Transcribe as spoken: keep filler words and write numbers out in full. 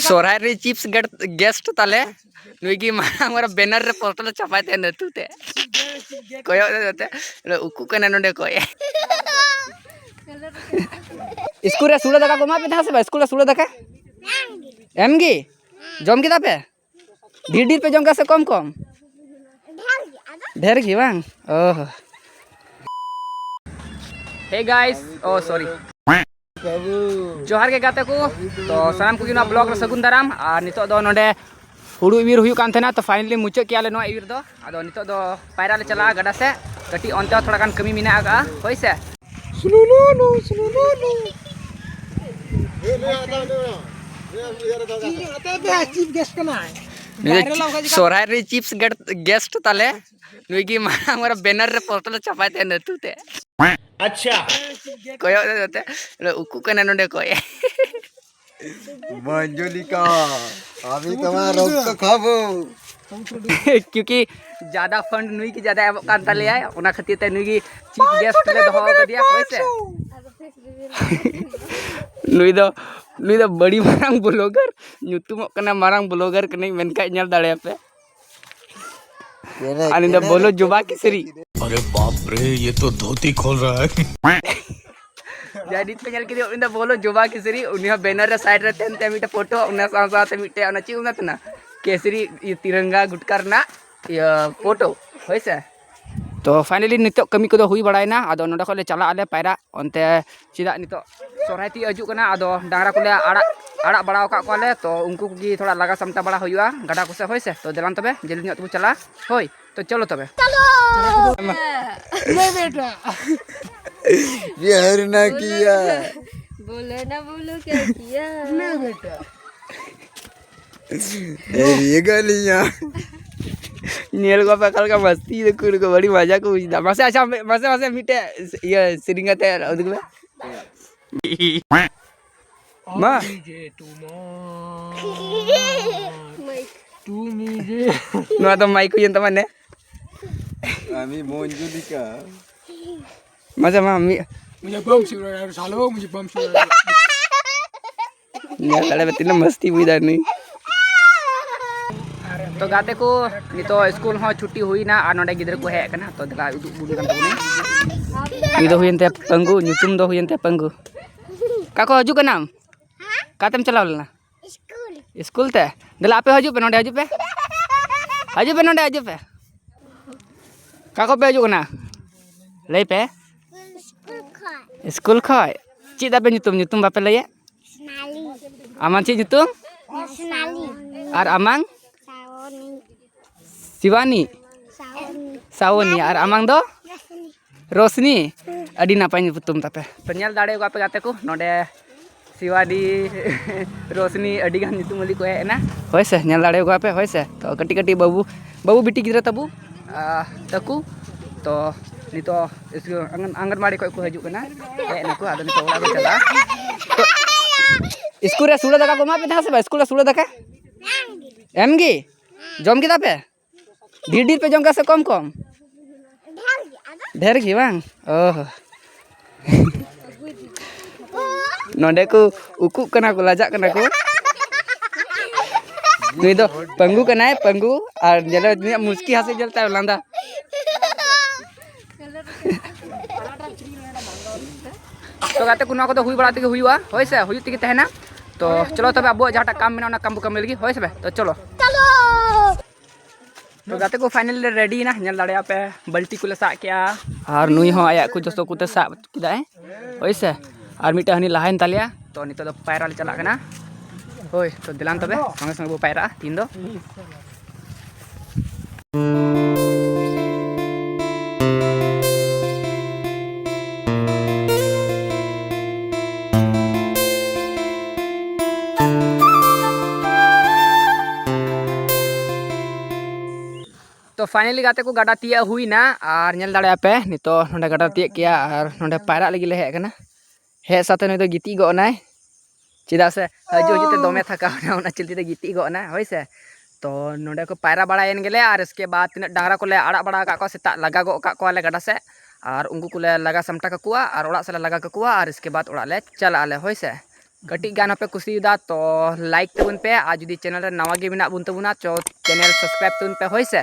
ᱥᱚᱨᱦᱟᱭ ᱨᱮ chips guest ᱛᱟᱞᱮ ᱱᱩᱭ ᱜᱮ ᱢᱟᱨᱟᱝ ᱢᱟᱨᱟᱝ ᱵᱮᱱᱟᱨ ᱨᱮ ᱯᱳᱥᱴᱟᱨ ᱪᱷᱟᱯᱟᱭ ᱛᱟᱦᱮᱱᱟ ᱟᱹᱛᱩ ᱛᱮ᱾ ᱠᱚᱭᱚᱜ ᱫᱚ ᱡᱟᱛᱮ ᱩᱠᱩ ᱠᱟᱱᱟ ᱱᱚᱰᱮ ᱠᱚᱭ᱾ ᱥᱠᱩᱞ ᱨᱮ ᱥᱩᱲᱟᱹ ᱫᱟᱠᱟ ᱠᱚ ᱮᱢᱟ ᱯᱮ ᱛᱟᱦᱮᱸ ᱥᱮ ᱵᱟᱝ? ᱥᱠᱩᱞ ᱨᱮ ᱥᱩᱲᱟᱹ ᱫᱟᱠᱟ ᱮᱢ ᱜᱮ? ᱡᱚᱢ ᱠᱮᱫᱟ ᱯᱮ? ᱰᱷᱮᱨ ᱰᱷᱮᱨ ᱯᱮ ᱡᱚᱢ ᱠᱮᱫᱟ ᱥᱮ ᱠᱚᱢ ᱠᱚᱢ? ᱰᱷᱮᱨ ᱜᱮ ᱵᱟᱝ? ᱳ᱾ Hey guys, oh sorry. ᱡᱚᱦᱟᱨ ᱜᱮ ᱜᱟᱛᱮ ᱠᱚ᱾ ᱛᱚ ᱥᱟᱱᱟᱢ ᱠᱚᱜᱮ ᱱᱚᱣᱟ ᱵᱞᱚᱜ ᱨᱮ ᱥᱟᱹᱜᱩᱱ ᱫᱟᱨᱟᱢ᱾ ᱟᱨ ᱱᱤᱛᱚᱜ ᱫᱚ ᱱᱚᱰᱮ ᱦᱩᱲᱩ ᱤᱨ ᱦᱩᱭᱩᱜ ᱠᱟᱱ ᱛᱟᱦᱮᱱᱟ, ᱛᱚ ᱯᱷᱟᱭᱱᱟᱞᱤ ᱢᱩᱪᱟᱹᱫ ᱠᱮᱜᱼᱟ ᱞᱮ ᱱᱚᱣᱟ ᱤᱨ ᱫᱚ᱾ ᱟᱫᱚ ᱱᱤᱛᱚᱜ ᱫᱚ ᱯᱟᱭᱨᱟ ᱞᱮ ᱪᱟᱞᱟᱜᱼᱟ ᱜᱟᱰᱟ ᱥᱮᱫ, ᱠᱟᱹᱴᱤᱡ ᱚᱱᱛᱮ ᱦᱚᱸ ᱛᱷᱚᱲᱟ ᱜᱟᱱ ᱠᱟᱹᱢᱤ ᱢᱮᱱᱟᱜ ᱟᱠᱟᱜᱼᱟ, ᱦᱳᱭ ᱥᱮ᱾ ᱪᱤᱯ ᱜᱮᱥᱴ ᱠᱟᱱᱟᱭ᱾ ᱱᱩᱭ ᱫᱚ ᱥᱚᱨᱦᱟᱭ ᱨᱮ ᱪᱤᱯᱥ ᱜᱮᱥᱴ ᱛᱟᱞᱮ ᱱᱩᱭ ᱜᱮ ᱢᱟᱨᱟᱝ ᱢᱟᱨᱟᱝ ᱵᱮᱱᱟᱨ ᱨᱮ ᱯᱳᱥᱴᱟᱨ ᱞᱮ ᱪᱷᱟᱯᱟᱭ ᱛᱟᱦᱮᱱᱟ ᱟᱹᱛᱩ ᱛᱮ᱾ ᱟᱪᱪᱷᱟ᱾ ᱠᱚᱭᱚᱜ ᱫᱚ ᱡᱟᱛᱮ ᱩᱠᱩ ᱠᱟᱱᱟ ᱱᱚᱰᱮ ᱠᱚᱭ᱾ ᱢᱚᱧᱡᱩᱞᱤᱠᱟ, আমি তোমার রক্ত খাবো। ᱠᱤᱭᱩᱠᱤ ᱡᱟᱫᱟ ᱯᱷᱟᱱᱰ ᱱᱩᱭ ᱜᱮ ᱡᱟᱫᱟ ᱮᱢᱚᱜ ᱠᱟᱱ ᱛᱟᱞᱮᱭᱟᱭ, ᱚᱱᱟ ᱠᱷᱟᱹᱛᱤᱨ ᱛᱮ ᱱᱩᱭ ᱜᱮ ᱪᱤᱯ ᱜᱮᱥᱴ ᱞᱮ ᱫᱚᱦᱚ ᱠᱟᱫᱮᱭᱟ, ᱦᱳᱭ ᱥᱮ᱾ ᱱᱩᱭ ᱫᱚ ᱱᱩᱭ ᱫᱚ ᱵᱟᱹᱲᱤ ᱢᱟᱨᱟᱝ ᱵᱞᱚᱜᱟᱨ ᱧᱩᱛᱩᱢᱚᱜ ᱠᱟᱱᱟ, ᱢᱟᱨᱟᱝ ᱵᱞᱚᱜᱟᱨ ᱠᱟᱹᱱᱟᱹᱧ ᱢᱮᱱᱠᱷᱟᱡ ᱧᱮᱞ ᱫᱟᱲᱮᱭᱟᱯᱮ᱾ ᱟᱨ ᱤᱧ ᱫᱚ ᱵᱚᱞᱚ ᱡᱚᱵᱟ ᱠᱤᱥᱨᱤ᱾ अरे बाप रे, ये तो धोती खोल रहा है। ᱡᱟᱦᱟᱸᱭ ᱱᱤᱛ ᱯᱮ ᱧᱮᱞ ᱠᱮᱫᱮᱭᱟ, ᱩᱱᱤ ᱫᱚ ᱵᱚᱞᱚ ᱡᱚᱵᱟ ᱠᱤᱥᱨᱤ, ᱩᱱᱤ ᱦᱚᱸ ᱵᱮᱱᱟᱨ ᱨᱮ ᱥᱟᱭᱤᱰ ᱨᱮ ᱛᱟᱦᱮᱱ ᱛᱟᱭᱟ ᱢᱤᱫᱴᱮᱱ ᱯᱷᱳᱴᱳ, ᱚᱱᱟ ᱥᱟᱶ ᱥᱟᱶᱛᱮ ᱢᱤᱫᱴᱮᱱ ᱚᱱᱟ ᱪᱮᱫ ᱠᱚ ᱢᱮᱛᱟᱜ ᱛᱟᱦᱮᱱᱟ, ᱠᱮᱥᱨᱤ ᱤᱭᱟᱹ ᱛᱤᱨᱚᱝᱜᱟ ᱜᱩᱴᱠᱟ ᱨᱮᱱᱟᱜ ᱤᱭᱟᱹ ᱯᱷᱳᱴᱳ, ᱦᱳᱭ ᱥᱮ᱾ ᱛᱚ ᱯᱷᱟᱭᱱᱟᱞᱤ ᱱᱤᱛᱚᱜ ᱠᱟᱹᱢᱤ ᱠᱚᱫᱚ ᱦᱩᱭ ᱵᱟᱲᱟᱭᱮᱱᱟ, ᱟᱫᱚ ᱱᱚᱸᱰᱮ ᱠᱷᱚᱱ ᱞᱮ ᱪᱟᱞᱟᱜ ᱟᱞᱮ ᱯᱟᱭᱨᱟᱜ ᱚᱱᱛᱮ᱾ ᱪᱮᱫᱟᱜ ᱱᱤᱛᱚᱜ ᱥᱚᱨᱦᱟᱭ ᱛᱤᱭᱳᱜ ᱦᱤᱡᱩᱜ ᱠᱟᱱᱟ, ᱟᱫᱚ ᱰᱟᱝᱨᱟ ᱠᱚᱞᱮ ᱟᱲᱟᱜ, ᱟᱲᱟᱜ ᱵᱟᱲᱟ ᱟᱠᱟᱫ ᱠᱚᱣᱟᱞᱮ, ᱛᱚ ᱩᱱᱠᱩ ᱠᱚᱜᱮ ᱛᱷᱚᱲᱟ ᱞᱟᱜᱟ ᱥᱟᱢᱴᱟᱣ ᱵᱟᱲᱟ ᱦᱩᱭᱩᱜᱼᱟ ᱜᱟᱰᱟ ᱠᱚᱥᱮᱫ, ᱦᱳᱭ ᱥᱮ᱾ ᱛᱚ ᱫᱮᱞᱟᱱ ᱛᱚᱵᱮ ᱡᱚᱞᱫᱤ ᱧᱚᱜ ᱛᱮᱵᱚ ᱪᱟᱞᱟᱜᱼᱟ, ᱦᱳᱭ᱾ ᱛᱚ ᱪᱚᱞᱚ ᱛᱚᱵᱮ᱾ ᱞᱮ ᱵᱮᱴᱟ᱾ ᱵᱤᱦᱟᱨ ᱱᱟ ᱠᱤᱭᱟ᱾ ᱵᱚᱞᱮ ᱱᱟ ᱵᱚᱞᱮ ᱠᱭᱟ ᱠᱤᱭᱟ? ᱞᱮ ᱵᱮᱴᱟ᱾ ᱮ, ᱤᱭᱟᱹ ᱠᱟᱜ ᱞᱤᱧᱟ᱾ ᱧᱮᱞ ᱠᱚᱯᱮ ᱚᱠᱟ ᱞᱮᱠᱟ ᱢᱟᱥᱛᱤ ᱫᱚᱠᱚ, ᱱᱩᱠᱩ ᱟᱹᱰᱤ ᱢᱟᱡᱟ ᱠᱚ ᱵᱩᱡᱽ ᱮᱫᱟ᱾ ᱢᱟᱥᱮ, ᱟᱪᱪᱷᱟ, ᱢᱟᱥᱮ, ᱢᱟᱥᱮ ᱢᱤᱫᱴᱮᱡ ᱤᱭᱟᱹ ᱥᱮᱨᱮᱧ ᱠᱟᱛᱮ ᱩᱫᱩᱜ ᱢᱮ᱾ ᱢᱟ᱾ ᱱᱚᱣᱟ ᱫᱚ ᱢᱟᱭᱤᱠ ᱦᱩᱭᱮᱱ ᱛᱟᱢᱟ ᱱᱮ᱾ আমি মঞ্জুলিকা। ᱢᱟᱥᱮ ᱢᱟ, ᱢᱤᱫ ᱢᱩᱡᱷᱮ ᱵᱟᱢ ᱪᱷᱩ ᱨᱟᱦᱟ ᱦᱮ ᱥᱟᱞᱳ, ᱢᱩᱡᱷᱮ ᱵᱟᱢ ᱪᱷᱩ ᱨᱟᱦᱟ ᱦᱮ᱾ ᱧᱮᱞ ᱫᱟᱲᱮᱭᱟᱜ ᱯᱮ ᱛᱤᱱᱟᱹᱜ ᱢᱟᱥᱛᱤ ᱵᱩᱡᱽ ᱫᱟ ᱱᱩᱭ᱾ ᱛᱚ ᱜᱟᱛᱮ ᱠᱚ, ᱱᱤᱛᱚᱜ ᱥᱠᱩᱞ ᱦᱚᱸ ᱪᱷᱩᱴᱤ ᱦᱩᱭᱱᱟ ᱟᱨ ᱱᱚᱰᱮ ᱜᱤᱫᱽᱨᱟᱹ ᱠᱚ ᱦᱮᱡ ᱟᱠᱟᱱᱟ᱾ ᱛᱚ ᱫᱮᱞᱟ ᱩᱫᱩᱜ ᱵᱚᱱ ᱠᱟᱱ ᱛᱟᱵᱚᱱᱟ᱾ ᱩᱱᱤ ᱫᱚ ᱦᱩᱭᱮᱱ ᱛᱟᱭᱟ ᱯᱟᱹᱝᱜᱩ, ᱧᱩᱛᱩᱢ ᱫᱚ ᱦᱩᱭᱮᱱ ᱛᱟᱭᱟ ᱯᱟᱹᱝᱜᱩ᱾ ᱚᱠᱟ ᱠᱚ ᱦᱤᱡᱩᱜ ᱠᱟᱱᱟᱢ? ᱚᱠᱟᱛᱮᱢ ᱪᱟᱞᱟᱣ ᱞᱮᱱᱟ? ᱥᱠᱩᱞ᱾ ᱥᱠᱩᱞ ᱛᱮ? ᱫᱮᱞᱟ ᱟᱯᱮ ᱦᱤᱡᱩᱜ ᱯᱮ, ᱱᱚᱰᱮ ᱦᱤᱡᱩᱜ ᱯᱮ᱾ ᱦᱤᱡᱩᱜ ᱯᱮ, ᱱᱚᱰᱮ ᱦᱤᱡᱩᱜ ᱯᱮ᱾ ᱚᱠᱟ ᱠᱷᱚᱱ ᱯᱮ ᱦᱤᱡᱩᱜ ᱠᱟᱱᱟ? ᱞᱟᱹᱭ ᱯᱮ᱾ ᱥᱠᱩᱞ ᱠᱷᱚᱱ᱾ ᱥᱠᱩᱞ ᱠᱷᱚᱱ? ᱪᱮᱫ ᱛᱟᱯᱮ ᱧᱩᱛᱩᱢ? ᱧᱩᱛᱩᱢ ᱵᱟᱯᱮ ᱞᱟᱹᱭᱮᱫ? ᱥᱳᱱᱟᱞᱤ᱾ ᱟᱢᱟᱜ ᱪᱮᱫ ᱧᱩᱛᱩᱢ? ᱥᱳᱱᱟᱞᱤ᱾ ᱟᱨ ᱟᱢᱟᱝ? ᱥᱟᱣᱚᱱᱤ᱾ ᱥᱤᱵᱟᱱᱤ? ᱥᱟᱣᱚᱱᱤ᱾ ᱥᱟᱣᱚᱱᱤ᱾ ᱟᱨ ᱟᱢᱟᱝ ᱫᱚ? ᱨᱳᱥᱱᱤ᱾ ᱨᱳᱥᱱᱤ? ᱟᱹᱰᱤ ᱱᱟᱯᱟᱭ ᱧᱩᱛᱩᱢ ᱛᱟᱯᱮ᱾ ᱛᱚ ᱧᱮᱞ ᱫᱟᱲᱮ ᱠᱚᱣᱟ ᱯᱮ ᱜᱟᱛᱮ ᱠᱚ, ᱱᱚᱰᱮ ᱥᱤᱵᱟᱱᱤ, ᱨᱳᱥᱱᱤ, ᱟᱹᱰᱤ ᱜᱟᱱ ᱧᱩᱛᱩᱢ ᱟᱹᱞᱤ ᱠᱚ ᱦᱮᱡ ᱮᱱᱟ᱾ ᱦᱳᱭ ᱥᱮ, ᱧᱮᱞ ᱫᱟᱲᱮ ᱠᱚᱣᱟ ᱯᱮ᱾ ᱦᱳᱭ ᱥᱮ, ᱛᱚ ᱠᱟᱹᱴᱤᱡ ᱠᱟᱹᱴᱤᱡ ᱵᱟᱹᱵᱩ, ᱵᱟᱹᱵᱩ ᱵᱤᱴᱤ ᱜᱤᱫᱽᱨᱟᱹ ᱛᱟᱵᱚ, ᱟᱨ ᱛᱟᱠᱚ᱾ ᱛᱚ ᱱᱤᱛᱚᱜ ᱤᱥᱠᱩᱞ, ᱟᱝᱜᱟᱱ-, ᱟᱝᱜᱟᱱᱵᱟᱲᱤ ᱠᱷᱚᱱ ᱠᱚ ᱦᱤᱡᱩᱜ ᱠᱟᱱᱟ, ᱦᱮᱡ ᱱᱟᱠᱚ, ᱟᱫᱚ ᱱᱤᱛᱚᱜ ᱚᱲᱟᱜ ᱠᱚ ᱪᱟᱞᱟᱜᱼᱟ᱾ ᱛᱚ ᱤᱥᱠᱩᱞ ᱨᱮ ᱥᱩᱲᱟᱹ ᱫᱟᱠᱟ ᱠᱚ ᱮᱢᱟ ᱯᱮ ᱛᱟᱦᱮᱸ ᱥᱮ ᱵᱟᱝ? ᱤᱥᱠᱩᱞ ᱨᱮ ᱥᱩᱲᱟᱹ ᱫᱟᱠᱟ ᱮᱢ ᱜᱮ? ᱡᱚᱢ ᱠᱮᱫᱟ ᱯᱮ? ᱰᱷᱮᱨ ᱰᱷᱮᱨ ᱯᱮ ᱡᱚᱢ ᱠᱮᱫᱟ ᱥᱮ ᱠᱚᱢ ᱠᱚᱢ? ᱰᱷᱮᱨ ᱜᱮ ᱟᱫᱚ᱾ ᱰᱷᱮᱨ ᱜᱮ ᱵᱟᱝ? ᱚ ᱦᱚ᱾ ᱱᱚᱰᱮ ᱠᱚ ᱩᱠᱩᱜ ᱠᱟᱱᱟ ᱠᱚ, ᱞᱟᱡᱟᱜ ᱠᱟᱱᱟ ᱠᱚ᱾ ᱱᱩᱭ ᱫᱚ ᱯᱟᱹᱝᱜᱩ ᱠᱟᱱᱟᱭ, ᱯᱟᱹᱝᱜᱩ᱾ ᱟᱨ ᱧᱮᱞᱮ ᱱᱩᱭᱟᱜ ᱢᱩᱥᱠᱤ ᱦᱟᱸᱥᱩ ᱧᱮᱞ ᱛᱟᱭ ᱞᱟᱸᱫᱟ᱾ ᱛᱚ ᱜᱟᱛᱮ ᱠᱚ, ᱱᱚᱣᱟ ᱠᱚᱫᱚ ᱦᱩᱭ ᱵᱟᱲᱟ ᱛᱮᱜᱮ ᱦᱩᱭᱩᱜᱼᱟ, ᱦᱳᱭ ᱥᱮ, ᱦᱩᱭᱩᱜ ᱛᱮᱜᱮ ᱛᱟᱦᱮᱱᱟ᱾ ᱛᱚ ᱪᱚᱞᱚ ᱛᱚᱵᱮ, ᱟᱵᱚᱣᱟᱜ ᱡᱟᱦᱟᱸᱴᱟᱜ ᱠᱟᱢ ᱢᱮᱱᱟᱜᱼᱟ, ᱚᱱᱟ ᱠᱟᱢ ᱵᱚ ᱠᱟᱹᱢᱤ ᱞᱟᱹᱜᱤᱫ, ᱦᱳᱭ ᱥᱮ ᱵᱮ? ᱛᱚ ᱪᱚᱞᱚ᱾ ᱛᱚ ᱜᱟᱛᱮ ᱠᱚ, finally ᱞᱮ ready ᱮᱱᱟ᱾ ᱧᱮᱞ ᱫᱟᱲᱮᱭᱟᱜᱼᱟ ᱯᱮ, ᱵᱟᱹᱞᱴᱤ ᱠᱚᱞᱮ ᱥᱟᱵ ᱠᱮᱜᱼᱟ᱾ ᱟᱨ ᱱᱩᱭ ᱦᱚᱸ ᱟᱭᱟᱜ ᱠᱚ ᱡᱚᱛᱚ ᱠᱚᱛᱮ ᱥᱟᱵ ᱠᱮᱫᱟᱭ, ᱦᱳᱭ ᱥᱮ᱾ ᱟᱨ ᱢᱤᱫᱴᱟᱝ ᱦᱟᱹᱱᱤ ᱞᱟᱦᱟᱭᱮᱱ ᱛᱟᱞᱮᱭᱟ᱾ ᱛᱚ ᱱᱤᱛᱚᱜ ᱫᱚ ᱯᱟᱭᱨᱟ ᱞᱮ ᱪᱟᱞᱟᱜ ᱠᱟᱱᱟ᱾ ᱦᱳᱭ, ᱛᱚ ᱫᱮᱞᱟᱱ ᱛᱚᱵᱮ, ᱥᱚᱸᱜᱮ ᱥᱚᱸᱜᱮ ᱵᱚ ᱯᱟᱭᱨᱟᱜᱼᱟ ᱛᱤᱦᱤᱧ ᱫᱚ᱾ ᱛᱚ finally ᱜᱟᱛᱮ ᱠᱚ, ᱜᱟᱰᱟ ᱛᱤᱭᱟᱹᱜ ᱦᱩᱭᱱᱟ᱾ ᱟᱨ ᱧᱮᱞ ᱫᱟᱲᱮᱭᱟᱜᱼᱟ ᱯᱮ, ᱱᱤᱛᱚᱜ ᱱᱚᱰᱮ ᱜᱟᱰᱟ ᱛᱤᱭᱟᱹᱜ ᱠᱮᱜᱼᱟ ᱟᱨ ᱱᱚᱰᱮ ᱯᱟᱭᱨᱟᱜ ᱞᱟᱹᱜᱤᱫ ᱞᱮ ᱦᱮᱡ ᱟᱠᱟᱱᱟ᱾ ᱦᱮᱡ ᱥᱟᱶᱛᱮ ᱱᱩᱭ ᱫᱚ ᱜᱤᱛᱤᱡ ᱜᱚᱫ ᱮᱱᱟᱭ, ᱪᱮᱫᱟᱜ ᱥᱮ ᱦᱤᱡᱩᱜ ᱦᱤᱡᱩᱜ ᱛᱮ ᱫᱚᱢᱮ ᱛᱷᱟᱠᱟᱣ ᱮᱱᱟ, ᱚᱱᱟ ᱪᱤᱞᱛᱤ ᱛᱮ ᱜᱤᱛᱤᱡ ᱜᱚᱫ ᱮᱱᱟᱭ, ᱦᱳᱭ ᱥᱮ᱾ ᱛᱚ ᱱᱚᱰᱮ ᱠᱚ ᱯᱟᱭᱨᱟ ᱵᱟᱲᱟᱭᱮᱱ ᱜᱮᱞᱮ, ᱟᱨ ᱤᱥᱠᱮ ᱵᱟᱫᱽ ᱛᱤᱱᱟᱹᱜ ᱰᱟᱝᱨᱟ ᱠᱚᱞᱮ ᱟᱲᱟᱜ ᱵᱟᱲᱟ ᱟᱠᱟᱫ ᱠᱚᱣᱟ, ᱥᱮᱛᱟᱜ ᱞᱟᱜᱟ ᱜᱚᱫ ᱟᱠᱟᱫ ᱠᱚᱣᱟᱞᱮ ᱜᱟᱰᱟ ᱥᱮᱫ, ᱟᱨ ᱩᱱᱠᱩ ᱠᱚᱞᱮ ᱞᱟᱜᱟ ᱥᱟᱢᱴᱟᱣ ᱠᱟᱠᱚᱣᱟ ᱟᱨ ᱚᱲᱟᱜ ᱥᱮᱫ ᱞᱮ ᱞᱟᱜᱟ ᱠᱟᱠᱚᱣᱟ, ᱟᱨ ᱤᱥᱠᱮ ᱵᱟᱫᱽ ᱚᱲᱟᱜ ᱞᱮ ᱪᱟᱞᱟᱜ ᱟᱞᱮ, ᱦᱳᱭ ᱥᱮ᱾ ᱠᱟᱹᱴᱤᱡ ᱜᱟᱱ ᱦᱚᱸᱯᱮ ᱠᱩᱥᱤᱭᱟᱫᱟ ᱛᱚ like ᱛᱟᱵᱚᱱ ᱯᱮ, ᱟᱨ ᱡᱩᱫᱤ channel ᱨᱮ ᱱᱟᱣᱟ ᱜᱮ ᱢᱮᱱᱟᱜ ᱵᱚᱱ ᱛᱟᱵᱚᱱᱟ ᱛᱚ channel subscribe ᱛᱟᱵᱚᱱ ᱯᱮ, ᱦᱳᱭ ᱥᱮ᱾